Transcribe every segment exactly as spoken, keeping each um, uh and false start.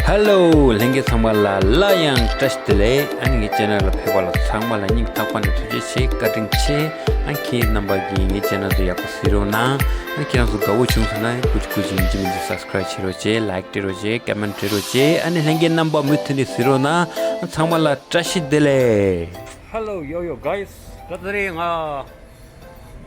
ཧེ་ལོ། ལྷན་རྒྱས་ཚང་མ་ལ་སླར་ཡང་བཀྲ་ཤིས་བདེ་ལེགས། ཨ་ནི་ངའི་ཆེ་ནལ་ལ་ཕེབས་པ་ལ་ཚང་མ་ལ་སྙིང་ཐག་པ་ནས་ཐུགས་རྗེ་ཆེ། བཀའ་དྲིན་ཆེ། ཨ་ཁྱེད་རྣམ་པ་གིས་ངའི་ཆེ་ནལ་དེ་ཡག་པོ་གཟིགས་རོགས་གནང་། ཨ་ཁྱེད་རང་ཚོ་དགའ་བོ་བྱུང་སོང་ན་ཀུ་ཅི་ཀུ་ཅི་ཡིན་གཅིག་མིན་གཅིག་སབ་སི་ཀ་རའིབ་བྱེད་རོགས་བྱེད། ལའིཀ་སྤྲད་རོགས་བྱེད། ཀོ་མེན་ཊི་སྤྲད་རོགས་བྱེད། ཨ་ནི་ལྷན་རྒྱས་རྣམ་པ་མུ་མཐུད་ནས་གཟིགས་རོགས་གནང་། ཚང་མ་ལ་བཀྲ་ཤིས་བདེ་ལེགས། Hello, yo, yo, guys. ད་དེ་རིང་ང་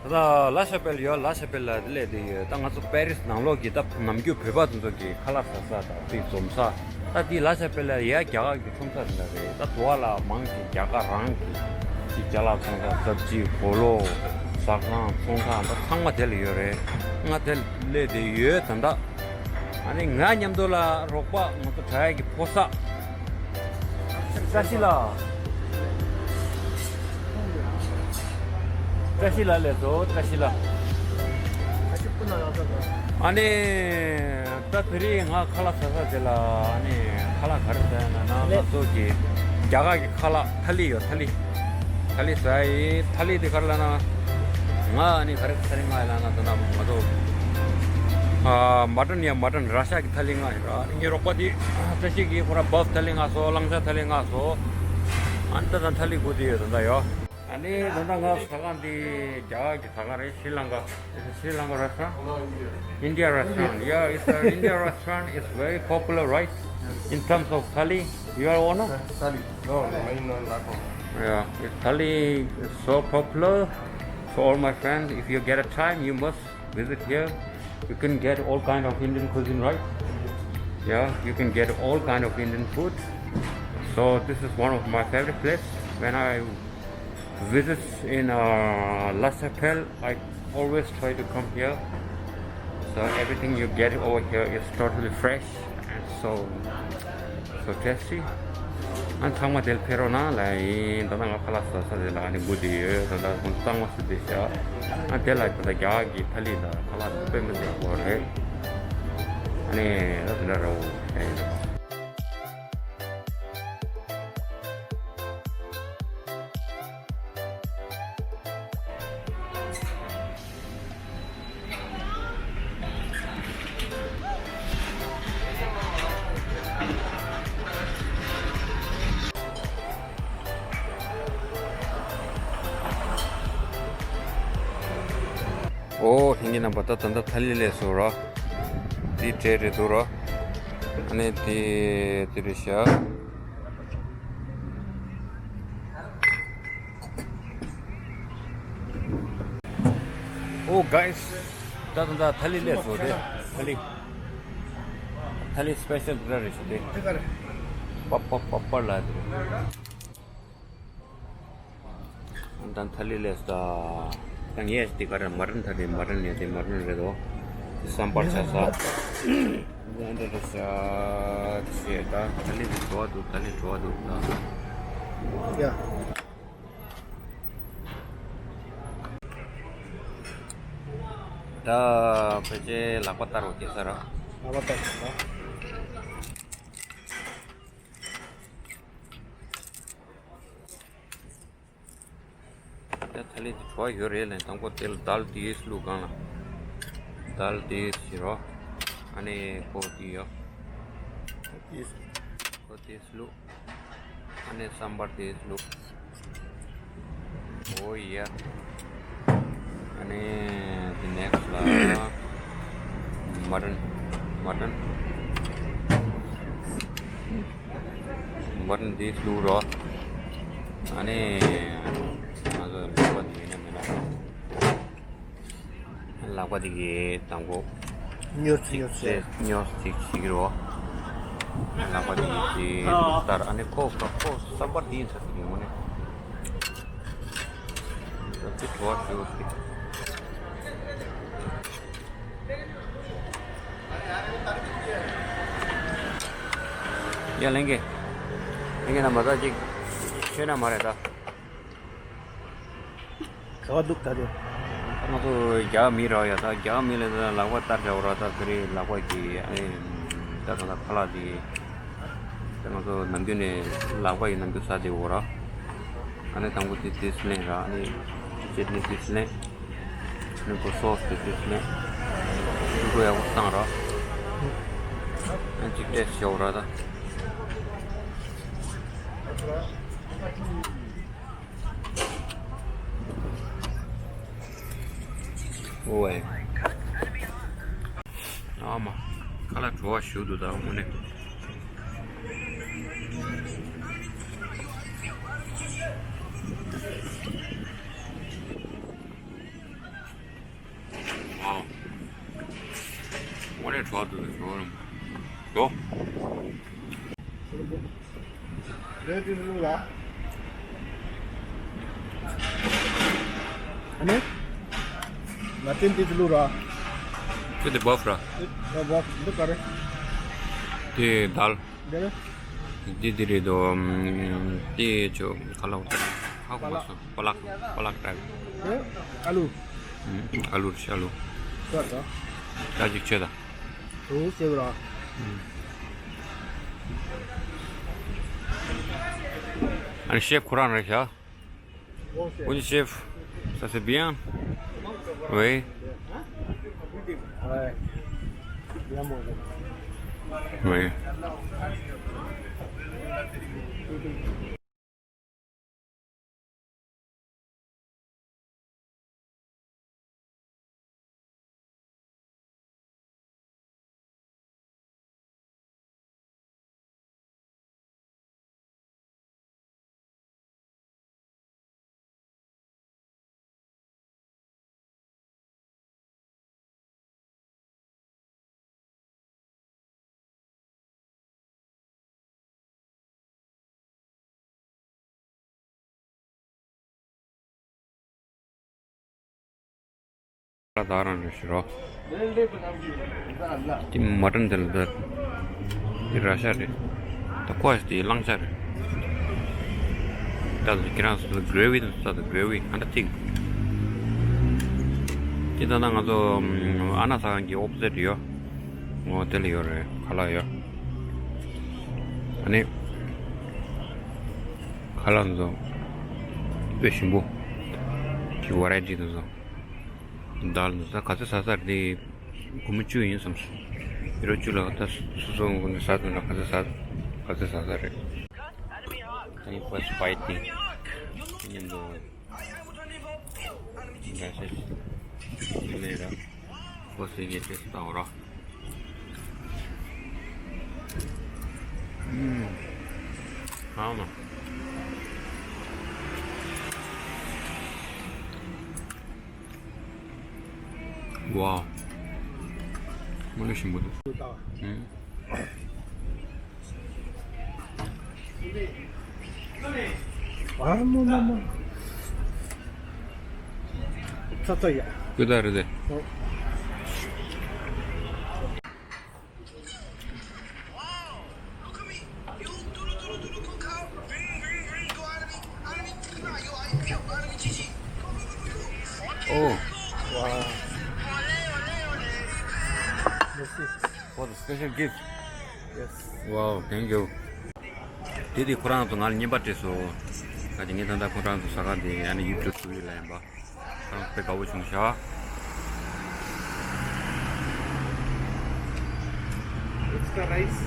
ད་ལ་ཤ་པེལ་ཡོད། ལ་ཤ་པེལ་ལ་སླེབས་བསྡད་ཡོད། ད་ང་ཚོ་པེ་རིས་ནང་ལོགས་ཀྱི་ད་ནམ་རྒྱུན་བོད་པ་དེ་ཚོ་གི་ཁ་ལག་ཟ་ས་དང་དེ་འཛོམས་ས། ད་དེ་ལ་ཤ་པེལ་ལ་ཡ་རྒྱ་གར་གྱི་ཁྲོམ་ས་དེ་འདྲ་རེད། ད་དུ་བ་ལ་མང་ཆེ་རྒྱ་གར་རང་གི་དེ་ཅ་ལག་ཚོང་ཁང་། སབ་ཇི། གོ་ལོ། ཟ་ཁང་། ཚོང་ཁང་ད་ཚང་མ་དེ་ལ་ཡོད་རེད། ང་དེ་ལ་སླེབས་བསྡད་ཡོད་ད་ལྟ། ཨ་ནི་ང་མཉམ་དུ་ལ་རོགས་པ་ང་ཚོ་དྲ་ཡག་གི་ཕོ་གསར་བཀྲ་ཤིས་ལགས། བཀྲ་ཤིས་ལགས་སླེབས་སོང་། བཀྲ་ཤིས་ལགས། ཨ་ནི་ད་དེ་རིང་ང་ཁ་ལག་ཟ་ས་དེ་ལ་ཨ་ནི་ཁ་ལག་ག་རེ་ཟ་ཡ་ན་ན་ང་ཚོ་གི་རྒྱ་གར་གི་ཁ་ལག་ཐ་ལི་ཡོད། ཐ་ལི། ཐ་ལི་ཟ་ཡི། ཐ་ལི་དེ་ག་རེ་ལབ་ན། ང་ཨ་ནི་ག་རེ་ཐ་ལི་ང་ཡི་ལབ་ན་ད་ལྟ་ང་ཚོ་ཨ་མ་ཊན་ཡ་མ་ཊན། ར་ཤ་གི་ཐ་ལི་ང་ཡི་ར། ཨ་ནི་ངའི་རོགས་པ་དེ་བཀྲ་ཤིས་ཀྱིས་ཁོ་ར་བཱཕ་ཐ་ལི་ང་སོ། གླང་ཤ་ཐ་ལི་ང་སོ། ཨ་ནི་ད་ད་ཐ་ལི་དགོས་དེ་ཡོད་ད་ལྟ་ཡོད། ཨ་ནི་ད་ལྟ་ང་ཟ་ཁང་དེ་རྒྱ་གར་གི་ཟ་ཁང་རེད། ཤྲི་ལང་ཀ། It's a Sri Lanka restaurant? India restaurant. Yeah, it's an India restaurant. It's very popular, right? In terms of thali, you are owner? Thali. No, no, no, no, no. Yeah, it's thali is so popular. So all my friends, if you get a time, you must visit here. You can get all kind of Indian cuisine, right? Yeah, you can get all kind of Indian food. So this is one of my favorite place. When I visit in uh, La Chapelle, I always try to come here. So everything you get over here is totally fresh and so so tasty. ཨ་ཚང་མ་དེ་ལ་ཕེབས་རོགས་གནང་ལ་ཡིན། ད་ལྟ་ང་ཁ་ལག་ཟ་ས་དེ་ལ་ཨ་ནི་སྒུག་བསྡད་ཡོད། ད་ལྟ་ཁོང་གཙང་མ་བཟོས་བསྡད་ཤག་ཨ་དེ་ལ་ད་ལྟ་རྒྱ་གར་གྱི་ཐ་ལི་དང་ཁ་ལག་དཔེ་མི་སྲིད་པ་རེད། ཨ་ནི་ད་དེ་འདྲ་རེད། ཨོ་ཨེ། ཨོ་ལྷན་རྒྱས་རྣམ་པ། ད་ད་ལྟ་ཐ་ལི་སླེབས་སོང་ར། འདི་གྲས་རེད་འདུག་ར། ཨ་ནི་དེ་དེ་རེད་ཤག་ཨོ་གྷའི་སི། ད་ད་ད་ཐ་ལི་སླེབས་སོང་རེད། ཐ་ལི། ཐ་ལི་སི་པེ་ཤལ་འདི་འདྲ་རེད་ཤག་དེ། པ་པ་པ་པ་ལ་དེ་རེད། ད་ཐ་ལི་སླེབས་སོང་། ད་ངས་དེ་ག་རེ་མ་ཊན་ཐ་ལི། མ་ཊན་ཡ་དེ་མ་ཊན་རེད་དོ། སམ་བར་ཆགས་ས། འདི་འདྲ་རེད་ཤག་ཅེས་ད་ཐ་ལི་དེ་བྲོ་བ་འདུག་ཐ་ལི་བྲོ་བ་འདུག་ད། ཡ། ད་ཕལ་ཆེར་ལག་པ་བསྟར་བ་སྐྱེལ་ས་ར། ལག་པ་བསྟར་བ། ད་ཐ་ལི་དེ་བྲོ་བ་ཡོད་རེད་ལས། དང་པོ་དེ་ལ་དཱལ་དེ་བླུགས་སྒང་ལ། དཱལ་དེ་བྱེད་རོགས། ཨ་ནི་ཁོ་དེ་ཡོད། ཁོ་དེ་བླུགས། ཨ་ནི་སམ་བར་དེ་བླུགས། ཨོ་ཡ། ཨ་ནི་དེ་ནེག་སི་ལ་མ་ཊན། མ་ཊན། མ་ཊན་དེ་བླུགས་རོགས། ཨ་ནི་ང་ཚོ་ལག་པ་དེ་ཡིན་ན་མིན་ན། ལག་པ་དེ་གིས་དང་པོ་ཉོར་ཅིག་ཉོར་ཅིག་ཉོར་ཅིག་བྱེད་ཀྱི་རེད་བ། ལག་པ་དེ་གིས་ཅིག་ལྟར། ཨ་ནི་ཁོ་ཁོ་ཁོ་སམ་བར་དེ་ཡིན་ས་དེ་ཡིན་ངོ་ནས། དེ་བྲོ་བ་ཞུ་ཟིག་ཡ་ལྷན་རྒྱས། ལྷན་རྒྱས་རྣམ་པ་ད་ཅིག་ཤོད་ན་མ་རེད་ད། ག་བ་འདུག་ད་དེ། ང་ཚོ་རྒྱ་མི་ར་ཡ། ད་རྒྱ་མི་ལ་ད་ལག་པ་བསྟར་བྱ་འོ་ར། ད་དེ་རིང་ལག་པ་གི་ཨ་ནི་ད་ད་ད་ཁ་ལག་དེ། ད་ང་ཚོ་ནམ་རྒྱུན་ནས་ལག་པ་ཡི་ནམ་རྒྱུན་ཟ་དེ་འོ་ར། ཨ་ནི་དང་པོ་དེ་དེ་སུ་ལེན་ར། ཨ་ནི་ཅེ་ནི་དེ་སུ་ལེན། ཨ་ནི་ཁོ་སོ་སི་དེ་དེ་སུ་ལེན། ཕྲུ་གུ་ཡག་པོ་བཏང་ར། ཨ་ཅིག་ཏེས་ཤོག་ར་ད། ཨོའེ། ཨ་མ། ཁ་ལག་བྲོ་བ་ཞུ་འདུག་ད་དངོས་གནས། ཨ། དངོས་གནས་བྲོ་བ་འདུག་ད་བྲོ་བ་རུམ། འགྲོ། ཨ་ནི། ལ་ཏིན་ཏི་ལུ་ར། ཏི་ཏི་བོབ་ར། ཏི་ཏི་བོབ་འདི་ག་རེ། ཏི་དཱལ། འདི་རེད། འདི་འདི་རེད་དོ། ཏི་ཆོ་ཁ་ལོ། ཧ་གོ་མ་སོང་། པ་ལག་པ་ལག་ཏྲ། ཨ་ལུ། ཨ་ལུ་རེད་ཨ་ལུ། ད་ཅིག་ཆོད་ད། ཨོ་ཟེར་བ་ར། ཨ་ནི་ཤེབ་ཁོ་རང་རེད་ཤག Bonjour chef, ça c'est bien? Oui. Oui. ད་རང་རེད་ཤི་རོ། དེ་མ་ཏན་དེ་ལ་ད་དེ་ར་ཤ་རེད། ད་ཁོ་ཨ་དེ་གླང་ཤ་རེད། ད་དེ་ཁྱེད་རང་ཚོ་གྷ་རེ་ཝི་དང་ད་དེ་གྷ་རེ་ཝི་ཨ་འདྲ་ཐིག་དེ་ད་ལྟ་ང་ཚོ་ཨ་ན་ཟ་ཁང་གི་ཨོ་པོ་ཟིཊ་ཡོད། འོ་དེ་ལ་ཡོད་རེད། ཁ་ལག་ཡོད། ཨ་ནི་ཁ་ལག་འདི་ཚོ་དཔེ་ཞིམ་པོ། ཅིག་ཝ་རའི་ཊི་འདི་ཚོ། དཱལ་འདི་ཚོ་ག་ཚོད་ཟ་ས་རེད། དེ་སྒོར་མོ་བཅུ་ཡིན་བསམ་སོང་། ཡུ་རོ་བཅུ་ལ་ད་སོ་སོ་ངོ་ནས་ཟ་དུས་ན་ག་ཚོད་ཟ་ག་ཚོད་ཟ་ས་རེད། ཨ་ནི་ཕར་སི་པའི་ཊི་ནི་མཉམ་དུ། འདྲ་ཞིག་ཡིན་ནའི་ར། ཁོ་སི་ངས་ཏེས་ལྟ་འོ་ར། ཨུམ། ཨ་མ། ཝའོ། དངོས་གནས་ཞིམ་པོ་འདུག་ཨུམ། ཨ་མོ་མོ་མོ། ཚ་ཚ་ཡ། ཀུ་ད་རེད་དེ། ཨོ། ཨོ། ཝའོ། མེར་སི། For the special gift. Yes. Wow, thank you. དེ་དུས་ཁོ་རང་ཚོ་ང་ལ་རྔན་པ་སྤྲད་སོང་། ད་ཅི་ངས་ད་ལྟ་ཁོ་རང་ཚོ་ཟ་ཁང་དེ་ཨ་ནི་ཡུ་ཊུབ་བཟོ་གི་ཡོད་ལབ་ཡིན་པ། ཁོ་རང་དཔེ་དགའ་བོ་བྱུང་ཤག It's the rice.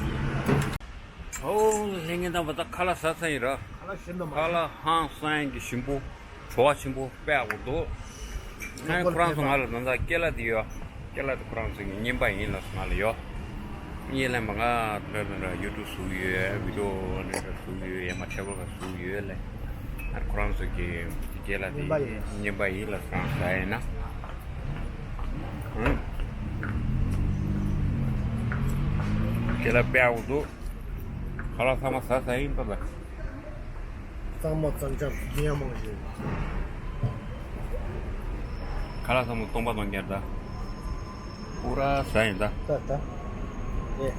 ཨོ་ལྷན་རྒྱས་རྣམ་པ། ད་ཁ་ལག་ཟ་ཚར་ཡིན་ར། ཁ་ལག་ཞིམ་དང་མ། ཁ་ལག་ཧང་སང་གི་ཞིམ་པོ། བྲོ་བ་ཆེན་པོ་དཔེ་ཡག་པོ་འདུག་ཨ་ནི་ཁོ་རང་ཚོ་ང་ལ་ད་ལྟ་ཀེ་ལ་དེ་ཡོད། ཀེ་ལ་དེ་ཁོ་རང་ཚོ་གི་རྔན་པ་ཡིན་ལབ་སོང་ང་ལ་ཡོད། ངས་ལབ་པ་ང་འདྲ་འདྲ་འདྲ་ཡུ་ཊུབ་བཟོ་གི་ཡོད། བི་ཌི་ཡོ་འདྲ་འདྲ་བཟོ་གི་ཡོད། ཡ་མ་ཊེ་བལ་ག་བཟོ་གི་ཡོད་ལབ། ཨ་ནི་ཁོ་རང་ཚོ་གི་ཀེ་ལ་དེ་རྔན་པ་ཡིན་ལབ་སོང་ང་ལ་ཡིན་ན། ཨང་། ཀེ་ལ་དཔེ་ཡག་པོ་འདུག་ཁ་ལག་ཚང་མ་ཟ་ཟ་ཡིན་པ་ལ། གཙང་མ་གཙང་རྐྱང་ཡིན་ཡང་མང་ཞིག་ཁ་ལག་ཚང་མ་སྟོང་པ་སྟོང་རྐྱང་ད། པུ་ར་ཟ་ཡིན་ད། ད་ད། ཨེ།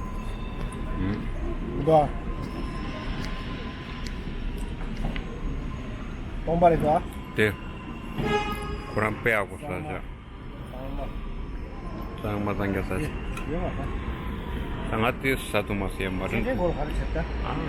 ཨུམ། འདུག་ཨ། སྟོང་པ་རེད་འདུག་ཨ། དེ། ཁོ་རང་དཔེ་ཡག་པོ་ཟ་ཤག་གཙང་མ་གཙང་རྐྱང་ཟ་ཤག་ད་ང་དེ་ཟ་ཐུབ་མ་སོང་། ཡ་མ་རན། ཨ།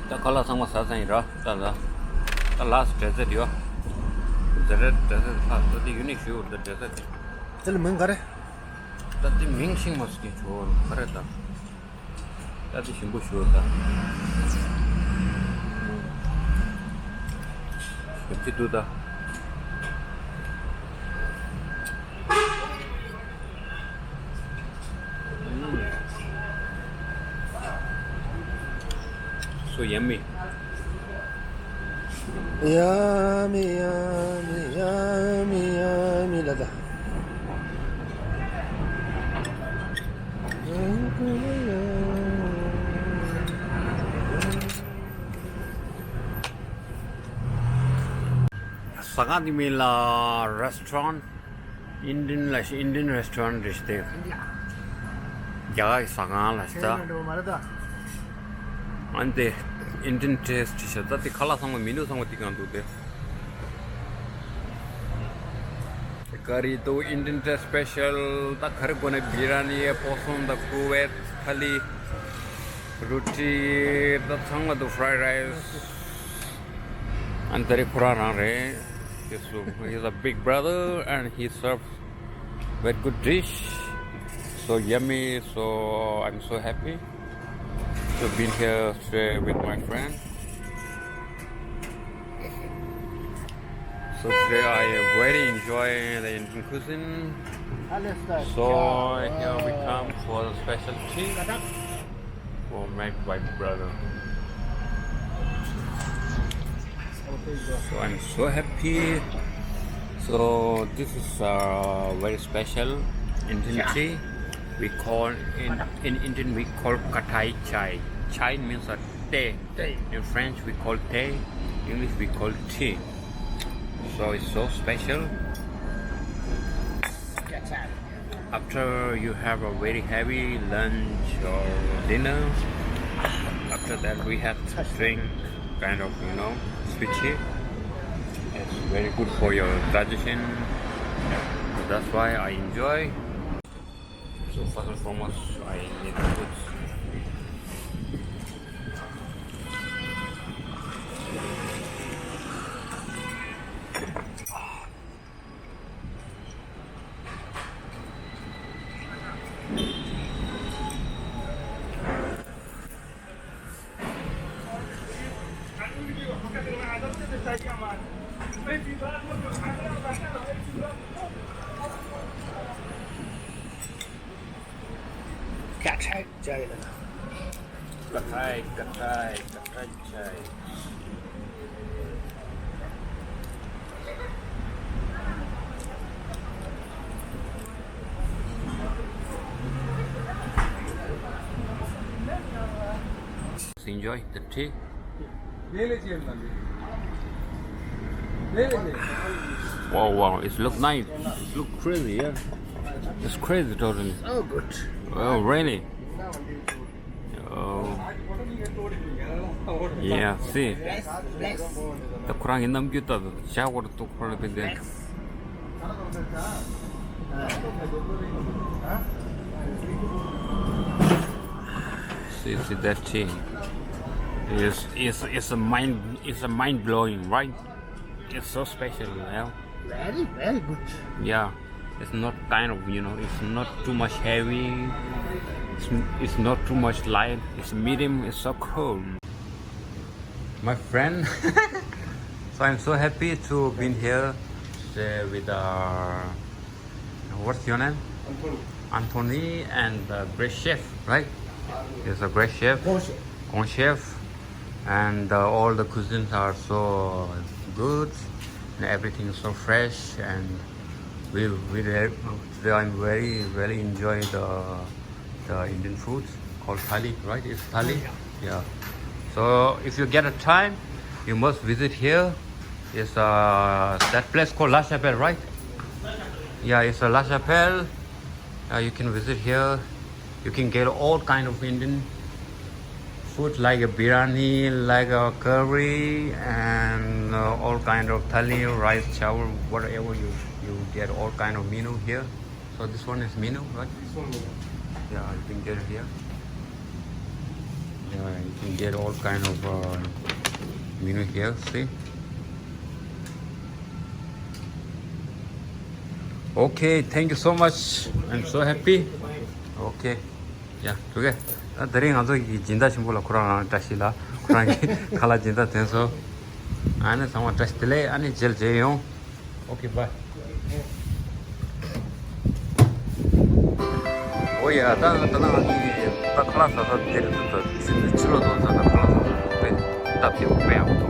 ད་ཁ་ལག་ཚང་མ་ཟ་ཚར་ཡིན་ར། ད་ལ། ད་ལ་སི་འབྲས་སྤུངས་དེ་ཡོད། འཛེ་རེད་འབྲས་སྤུངས་དེ་ཕ་ད་དེ་ཡུ་ནིག་ཞུ་འོ་ད་འབྲས་སྤུངས་དེ། དེ་ལ་མིང་ག་རེ། ད་དེ་མིང་ཤིང་མ་སྐྱེ་ཆོག་ག་རེ་ད། ད་དེ་ཞིམ་པོ་ཞུ་འོ་ད། ཞིམ་གྱི་འདུག་ད། So yummy. Yummy, yummy, yummy, yummy, ལ་ད། ཟ་ཁང་འདི་མིང་ལ་restaurant Indian ལ་ཤི་Indian restaurant རེད་ཤི་དེ། རྒྱ་གར་གྱི་ཟ་ཁང་ལ་ཤི་ད། ཨན་དེ་Indian taste ཤི་ད་དེ་ཁ་ལག་ཚང་མ་མི་ནུ་ཚང་མ་དེ་གང་འདུག་དེ། ཀ་རི་དུ་Indian taste special ད་ཁ་རི་གོ་ནས་བི་ར་ནི་པོ་སོན་ད་ཀུ་ཝེད་ཐ་ལི་རུ་ཊི་ད་ཚང་མ་དུ་fried rice ཨན་དེ་རི་ཁོ་རང་རང་རེད། Yes, so he's a big brother and he serves very good dish. So yummy. So I'm so happy to be here today with my friend. So today I really enjoy the Indian cuisine. So here we come for the special tea. For my white brother. So I'm so happy. So this is uh, very special Indian tea. We call in in Indian we call kathai chai. Chai means a tea. In French we call tea. English we call tea. So it's so special. After you have a very heavy lunch or dinner, after that we have to drink kind of, you know, sweet tea. It's very good for your digestion. That's why I enjoy. So first and foremost, I need food. Katai, katai, katai. Enjoy the tea. Wow, wow, it look nice. It look crazy, yeah. It's crazy, totally. Oh, good. Oh, really? Oh. Yeah, see. Bless, bless. ད་ཁོ་རང་གི་རྣམ་འགྱུར་ལྟ་དུས་ཞག་པར་ཏུ་ཁོ་རང་དེ་འདྲ། Bless. See, see that thing. It's, it's, it's a mind, it's a mind blowing, right? It's so special, you know? Very, very good. Yeah. It's not kind of, you know, it's not too much heavy. It's, it's not too much light. It's medium. It's so cool. My friend. So I'm so happy to be here uh, with uh, what's your name? Anthony. Anthony and the great chef, right? He's a great chef. Grand chef. Grand chef. And uh, all the cuisines are so good. And everything is so fresh and we we re- today I'm very really enjoy the the Indian food called thali, right? It's thali. Yeah. So if you get a time, you must visit here. It's uh, that place called La Chapelle, right? Yeah, it's a La Chapelle. Uh, you can visit here. You can get all kind of Indian food like a biryani, like a curry, and uh, all kind of thali, rice, chawal, whatever you you get all kind of menu here. So this one is menu, right? This one menu. Yeah, you can get it here. Uh, you can get all kind of uh, menu here, see? Okay, thank you so much. I'm so happy. Okay. Yeah, okay. ད་དེ་རིང་ང་ཚོ་གི་སྦྱིན་བདག་ཆེན་པོ་ལ་ཁོ་རང་རང་བཀྲ་ཤིས་ལ་ཁོ་རང་གི་ཁ་ལག་སྦྱིན་བདག་དེ་ཚོ། ཨ་ནི་ཚང་མ་བཀྲ་ཤིས་བདེ་ལེགས། ཨ་ནི་རྗེས་ལ་མཇལ་ཡོང་། Okay, bye. ཨོ་ཡ། ད་ད་ནང་ནི་ད་ཁ་ལག་ཟ་ས་དེར་ཚུད་ད་ཕྱི་ཕྱི་ལོགས་དུ་ད་ད་ཁ་ལག་ཟ་ས་དཔེ་སྟབས་བདེ་པོ་དཔེ་ཡག་པོ་